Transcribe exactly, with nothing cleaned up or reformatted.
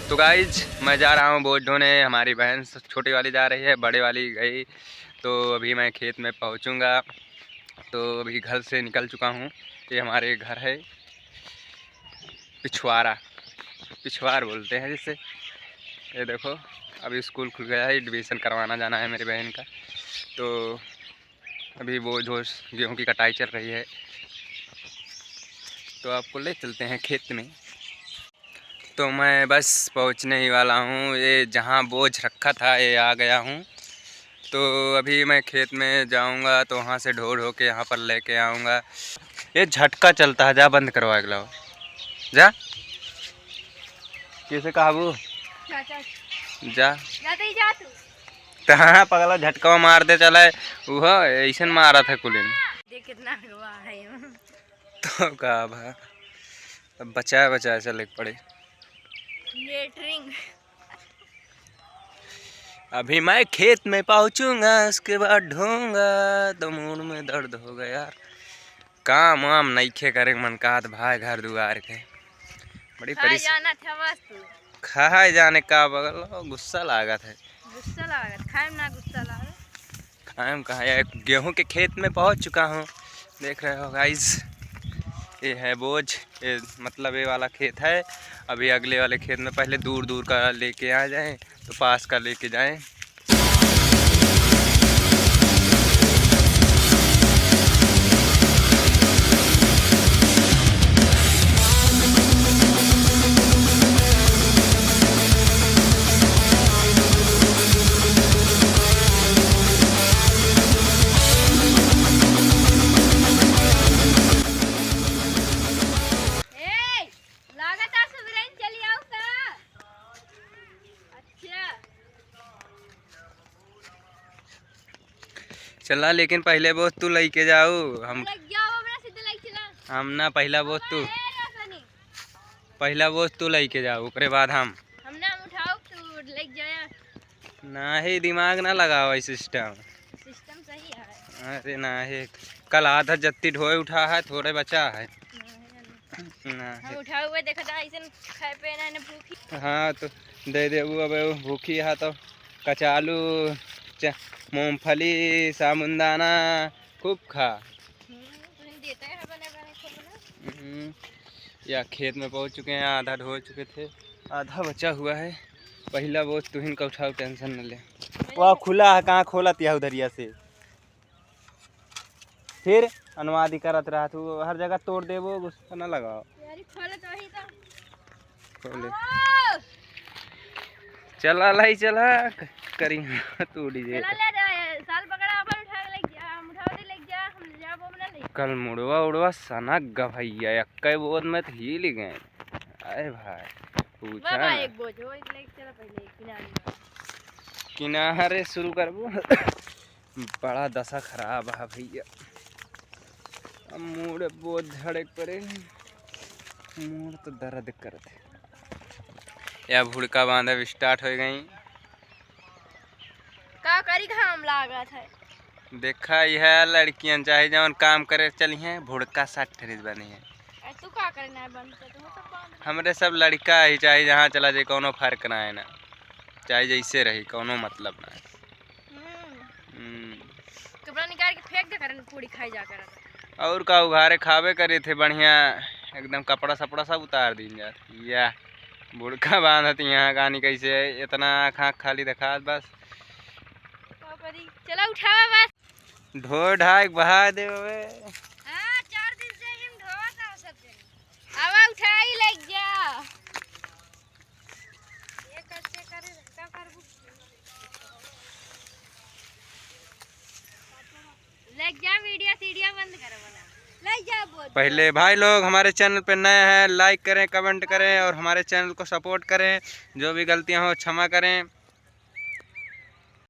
तो गाइज, मैं जा रहा हूँ बोझ ढोने। हमारी बहन स-, छोटी वाली जा रही है, बड़े वाली गई। तो अभी मैं खेत में पहुँचूँगा। तो अभी घर से निकल चुका हूँ। ये हमारे घर है पिछवारा, पिछवार बोलते हैं जिसे। ये देखो, अभी स्कूल खुल गया है, एडमिशन करवाना जाना है मेरी बहन का। तो अभी बोझ वोझ, गेहूँ की कटाई चल रही है, तो आपको ले चलते हैं खेत में। तो मैं बस पहुँचने ही वाला हूँ। ये जहाँ बोझ रखा था, ये आ गया हूँ। तो अभी मैं खेत में जाऊँगा, तो वहाँ से ढो ढो के यहाँ पर लेके आऊँगा। ये झटका चलता है, जा बंद करवा के लाओ, जा। कैसे कहबू? चाचा। जा। जाते ही जा तू। तो हाँ, पगला झटका मार दे चला है, वो ऐसन मारा था कुलिन। देख कितना अगवा है। तो का भा, अब बचाए बचाए चले के पड़े। लेटरिंग। अभी मैं खेत में पहुँचूँगा, उसके बाद ढोऊँगा, तो मूड़ में दर्द होगा यार। काम वाम नइखे करे के मन कहत भाई घर दुआर के। बड़ी खाए परेश-, जाना था बस तू। खाए जाने का बगल गुस्सा लागत है। गुस्सा लागत, खाए में ना गुस्सा लागत। खाए में कहाँ, ये गेहूं के खेत में पहुंच चुका हूँ। देख रहे हो गाइस, ये है बोझ, ये मतलब ये वाला खेत है। अभी अगले वाले खेत में पहले दूर दूर का लेके आ जाए, तो पास का लेके जाए। ए, लागत है सुबह चली आऊ का? अच्छा। चला, लेकिन पहले बोझ तू लइके जाऊ। हम लग जाओ, हमरा सीधे लइके चला। हम ना, पहला बोझ तू। ए, रे सनी। पहला बोझ तू लइके जाऊ, ओकरे बाद हम। हम ना उठाओ, तू लइके जाया। नाही, दिमाग ना लगाओ, ई सिस्टम। सिस्टम सही है। अरे नाही, कल आधा जत्ती ढोए उठा है, थोड़े बचा है। नाही, नाही। ना हम है। उठाए हुए देखा था, ऐसे खाए पे ना, ना भूखी। हाँ, तो दे देबू, अब वो भूखी है तो कचालू, च-, मूंगफली, साबुनदाना खूब खा। हम्म, तुम देते हैं बने बने खूब ना। हम्म, या खेत में पहुंच चुके हैं, आधा ढो चुके थे, आधा बचा हुआ है। पहला बोझ तुहिन का उठाओ, टेंशन न ले। नहीं। वह खुला है, कहाँ खोलत या उधरिया से? फिर अनुवादी करत रहा तू, हर जगह तोड़ देबो, गुस्सा न लगाओ। यारी खोले तो वही तो। खोले। आओ। चला लाई, चला, क-, करी तू डीजे। चला ले रे, साल पकड़ा, अपन उठा के लेके जा, हम उठा के लेके जा, हम ले जाबो, हम ना ले। कल मुड़वा उड़वा सनक गा भैया, एक्के बोझ में तो हिल गए। अरे भाई, पूछा बाबा, ना। एक बोझ हो, एक लेके चला पहले, किनारे। किनारे शुरू करबो। बड़ा दशा खराब है भैया। अब मूड़ बोझ झड़े के पड़े, मूड़ तो दर्द करत है। या भुड़का बांध अब start हो गई। का करी, घाम लागत है। देखा, यह लड़कियन चाहे जवन काम करे चली हैं, भुड़का सट रिस बनी है। अरे तू का करे ना बंद कर, तू सब बंद। हमरे सब लड़का ही, चाहे जहाँ चला जाए, कौनो फर्क ना है ना, चाहे जैसे रही, कौनो मतलब ना है। हम्म। हम्म। कपड़ा निकाल के फेंक दे, करन पूरी खाई जा कर। और का, उघारे खावे करे थे, बढ़िया एकदम कपड़ा सपड़ा सब उतार दीन जात। या बुड़का बांधत यहाँ कहानी कैसे है, इतना आँख आँख खाली देखात बस। का करी? चला उठावा बस। ढो ढाक बहा दे बे। हाँ, चार दिन से ही हम ढोवा था सब जने। आवा उठाई ले जा। ये कैसे करे, का करबू? लग जा, वीडियो सीडियो बंद करो, बोला। लग जा, बोल। पहले भाई लोग हमारे चैनल पे नए हैं, like करें, कमेंट करें और हमारे चैनल को सपोर्ट करें। जो भी गलतियाँ हो, क्षमा करें।